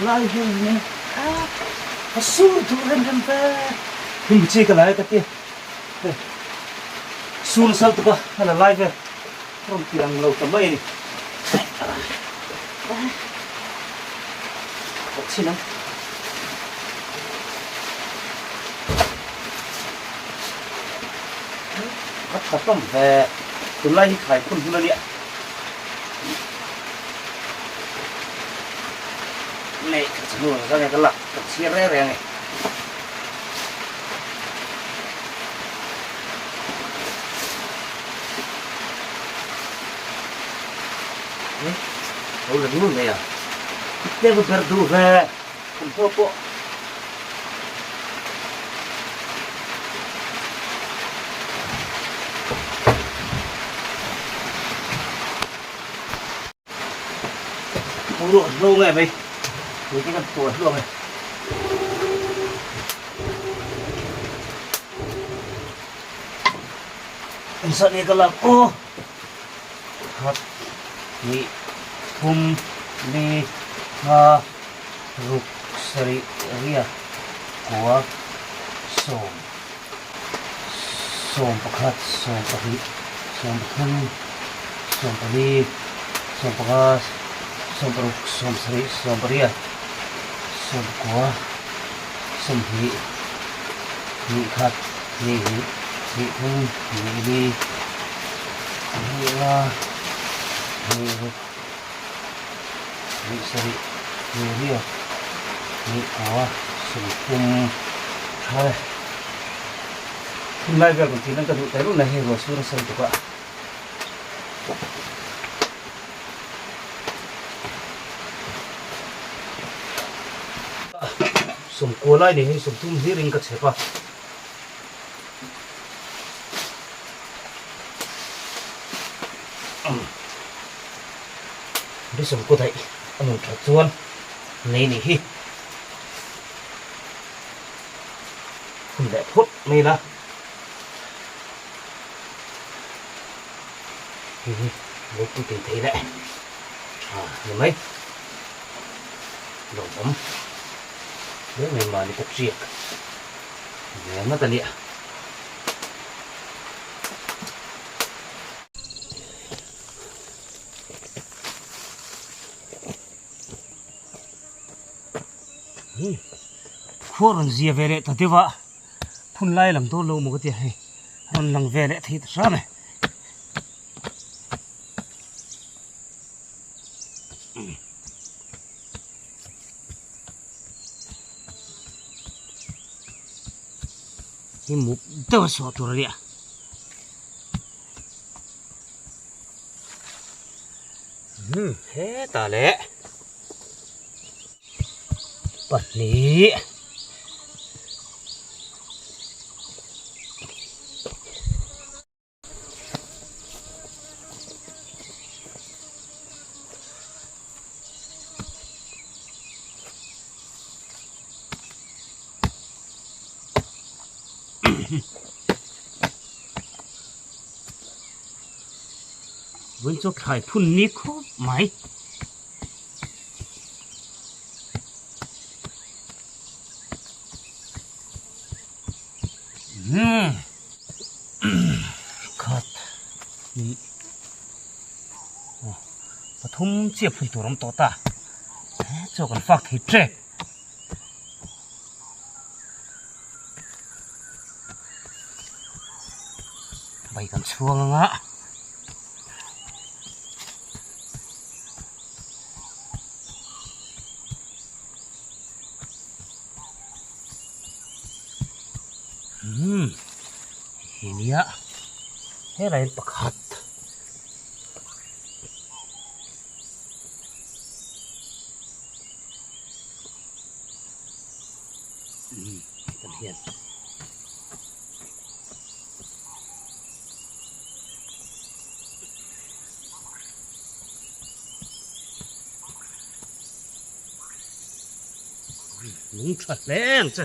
Lai hian nge a sur duh rem rem ve. Him chi ka lai ka ti. Sur sal tuk a a la lai vel rawn ti ang lo ta mai a ni. Ka chhin ang. A tha hlawm ve. Tunlai hi thlai phun hun a nia. Nei ka chhnu ang zang e ka lak ka chhiar reng reng e. Lo la nul mai a. Tlem ka ber duh ve. Thawmhnaw pawh. Ruah hlo nge mai tui te kan tuah hluang e. Engzah nge ka lak aw khat hnih thum li nga ruk sarih riat kua sawm 18 12 13 14 15 16 17 19 20 hnih khat hnih hnih hnih thum hnih li hnih nga hnih ruk hnih sarih hnih riat hnih kua 30 tha e. Tunlai vel kan tih nan ka duh tehlul mai hei ruah sur a sawi tuk a. Sawmkua lai nei hei 30 hlir in ka chep a. Ri 19 daih a nun that chuan nei nih hi. Hun leh phawt mai la. Hei hi lo pui thei thei leh tha ni mai. Lawmawm hle mai mahni ka tiak ve ngat a nia. Khuar rawn zia ve leh ta deuh a, phun lai lam dawn lo maw ka ti a hei rawn lang ve leh thei ta hram e. Hi mup deuh a sawh tur a nia. Hetah leh pahnih Vun chu thlai phun ni khawp mai. Khat hnih pathum chiah phun tur awm tawh ta chaw kan fak thei tep. Bai kan chhuang anga. Hmm. Hi nia. Helai pakhat. Kan hian lung tha hle ang che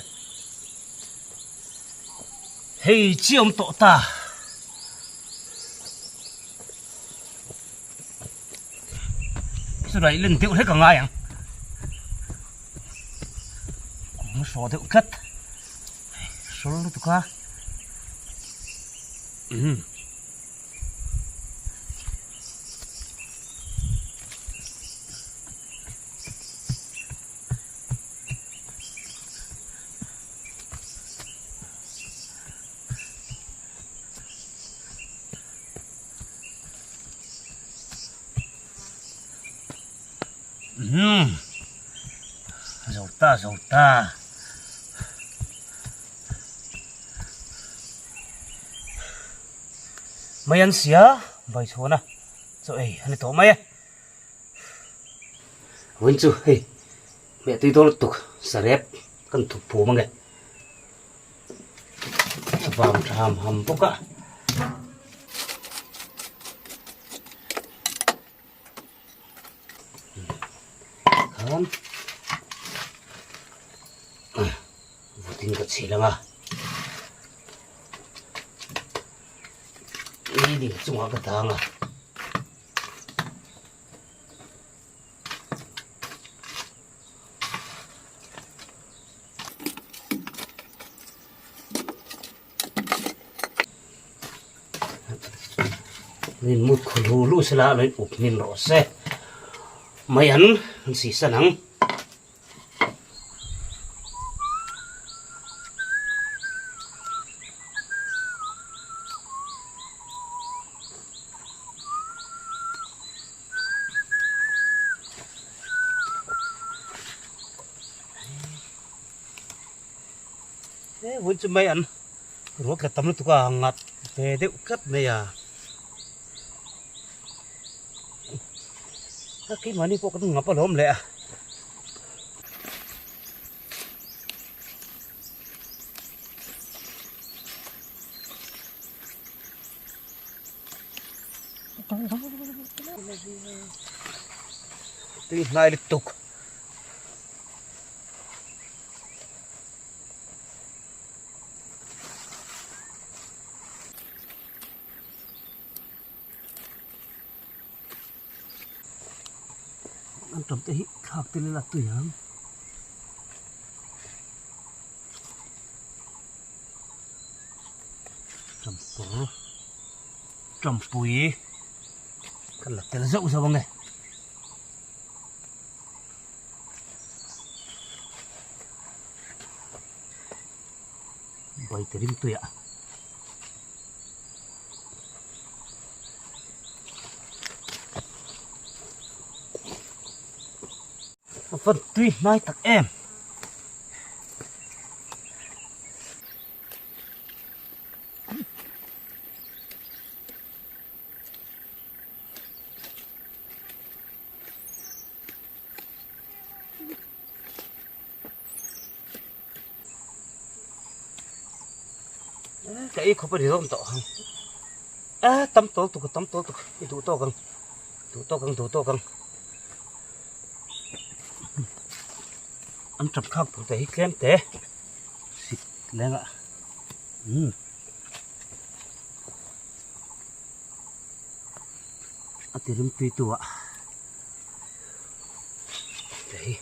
hei chi awm tawh ta. Chu raih len deuh hlek a ngai ang. Kung hraw deuh tlat. Hrawl lutuk a. Umm. Umm zo ta zo ta mai an sia vai chhuan a chaw ei a ni tawh mai e vawiin chu hei hmeh tui dawn lutuk sarep kan thup phum ange a vang tha ham ham bawk a. Khan vutin ka chhil ang a ni ding chungah ka dang a. Min mut khu lu lu sela lo in up hmin rawh se mai an an si san ang. He hun chu mai an ruak tla tam lutuk a ngat ve deuh tlat mai a a keimahni pawh kan ngap alawm leh a. Tui hnai lutuk. An tam te hi thlak tel ila tui ang. Champur champui kan la tel zauh zauh ang e. Bai te rim tuiah. A van tui hnai tak em. Ka ei khawp a ni zawm tawh ang a tam tawl tuk a tam tawl tuk i duh tawk ang duh tawk ang duh tawk ang an tap khak tur te hi tlem te sik leng ah umm a ti rim tui tu ah te hi.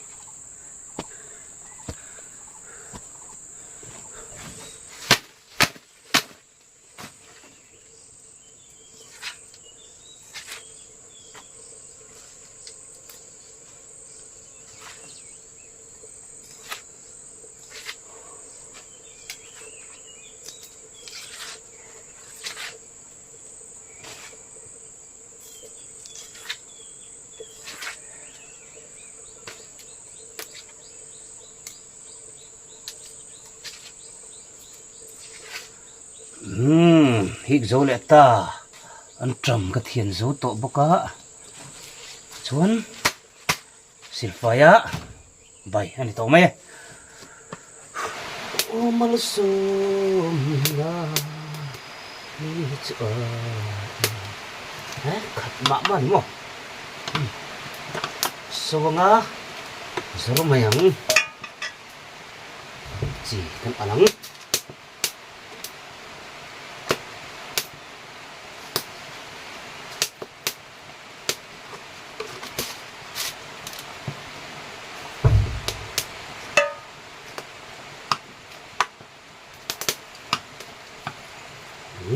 Umm hik zo leh ta an ṭam ka thian zo tawh bawk a chuan silfaia bai a ni tawh mai e. Aw malsawmna ni chu a khat mah mah a ni maw. Sawnga zawr mai ang chi kan alh ang.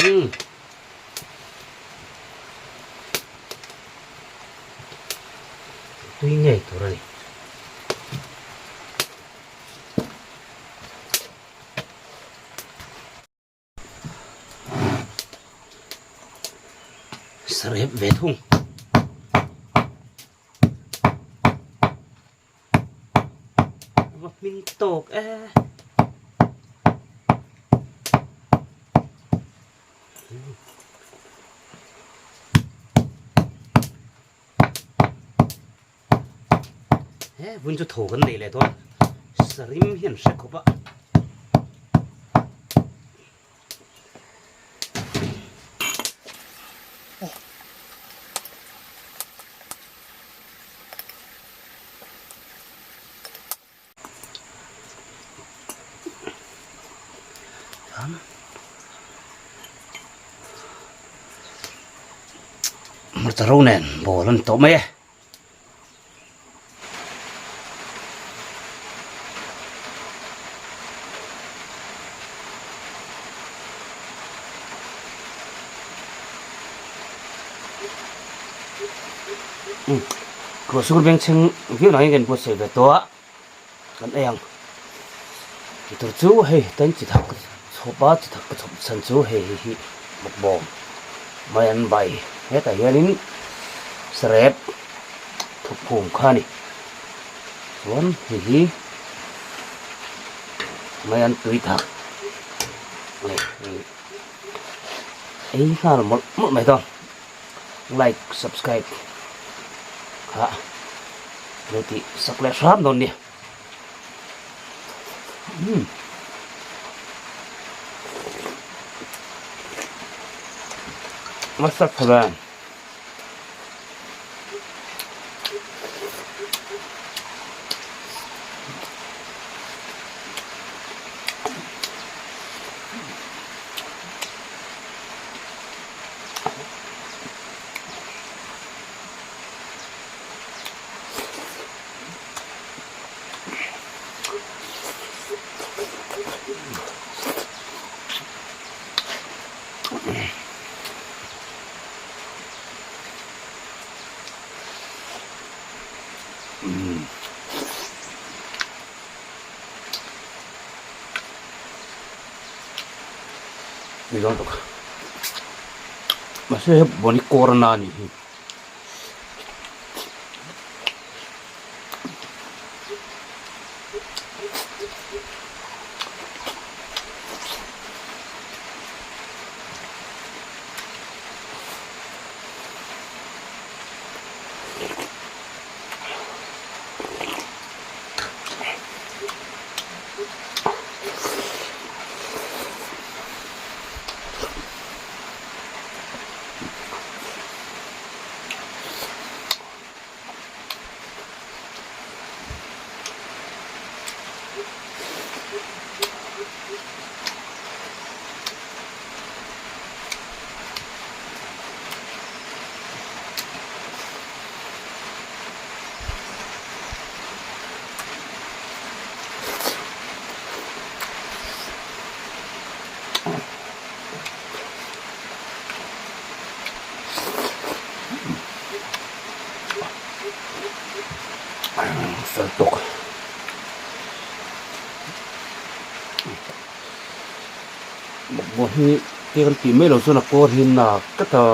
Umm. Tui ngei tur a ni. Sarep ve thung. Va hming tawk e. He vun chu tho kan nei leh dawn sarim hian hre khawp a. Hmarcha ro nen ball an tawh mai e. Ruahsur bengchheng viau nangin kan buatsaih ve tawh a. Kan ei ang ti tur chu hei tan chi thak ka chhawp a chi thak ka chhawp chhan chu hei hei hi bawkbawm mai an bai hetah hianin sarep thukphum kha a ni chuan hei hi mai an tui thak ei nghal mawlh mawlh mai dawn. Like subscribe kha lo tih sak leh hram dawn nia. Umm. Nasa tha ve. Ni dawn bawk mahse hei bawni kawr a na a nih hi. Fel tawk. Bawkbawn hi te kan tih mai loh chuan a kawr hi nak tlat a.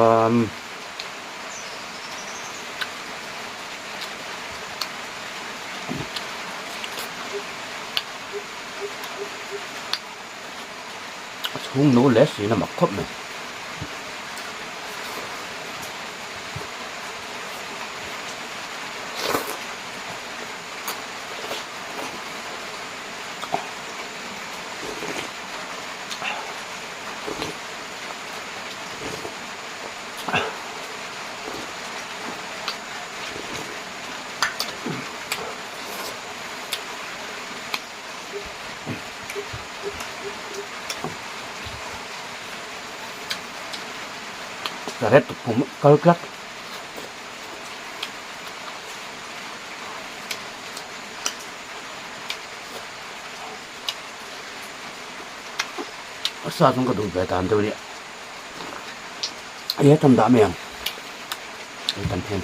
A chhung no leh sin a mak khawp mai. Red pum kal tlat. A sa chung ka duh ve dan deuh nia. Hei tam dah mai ang hei tam hian.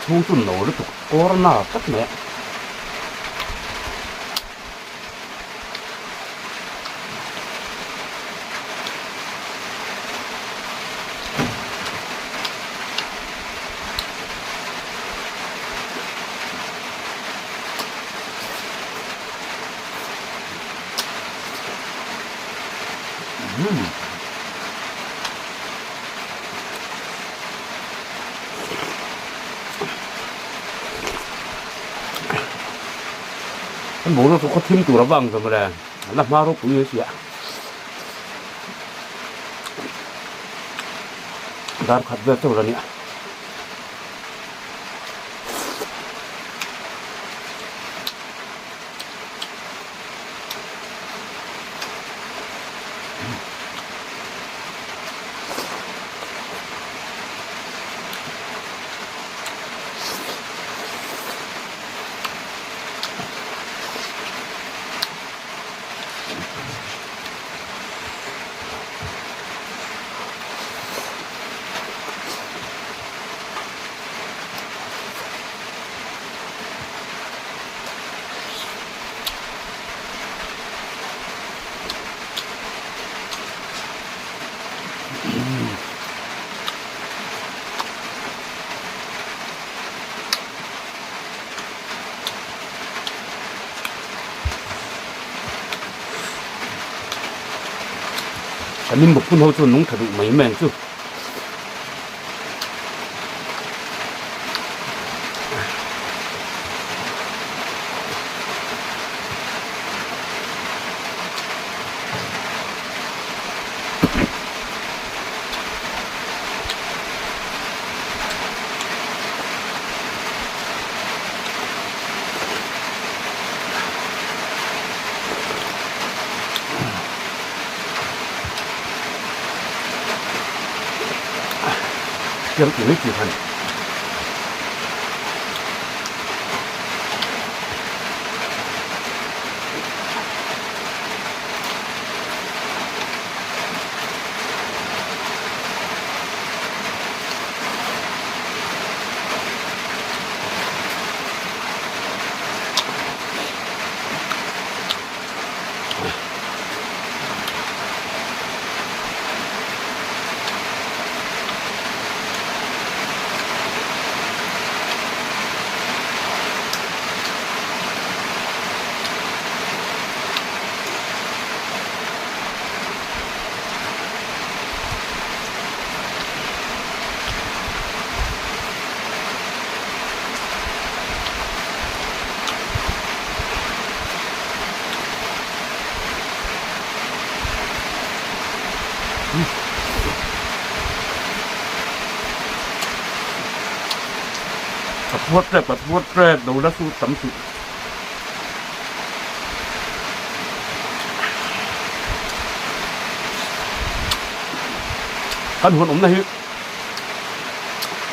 Chhung chu no lutuk corner tlat mai a. Kan boruak chu khaw thim tur a vang zawm reng a la hma ropui mai sia dar khat vel tur a nia. Kan in bawk hun ho chu nung tha duh mai mai ang chu. Siam tih mai chi kha a ni. A phuar tep a phuar tep lo la su tam suh. Kan huan awmna hi.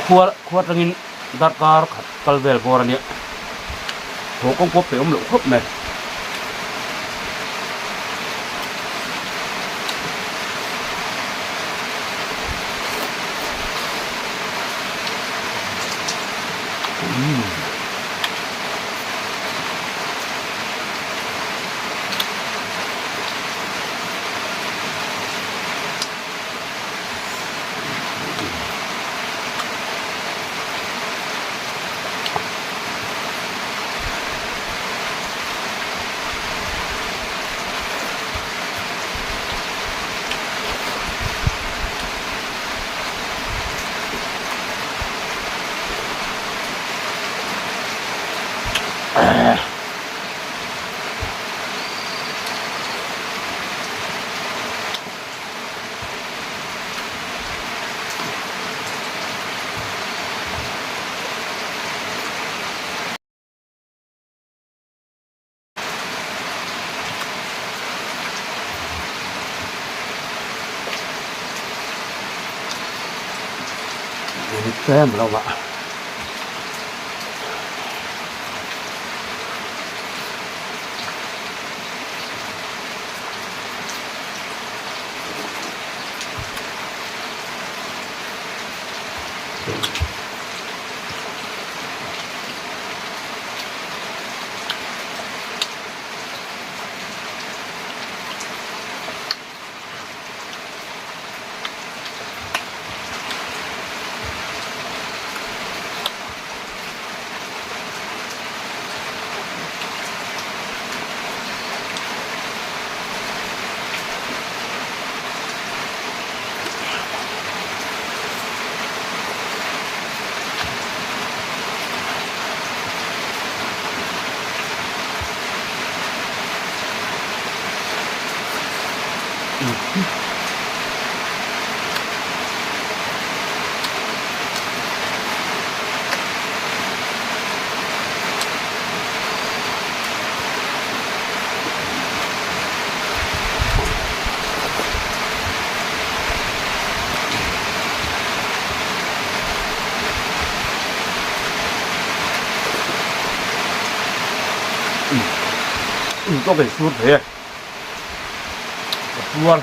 Khua khua atangin darkar khat kal vel bawr a nia. Haw kawng pawh pe awm loh khawp mai. Tlem lo a. Tawk in sur thei e ka puar.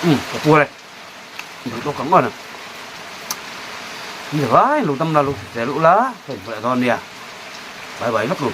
Ka puar e duh tawk ang awn ni vai lo dam la lo hrisel ula ka inhmeh dawn nia bye bye vek lu.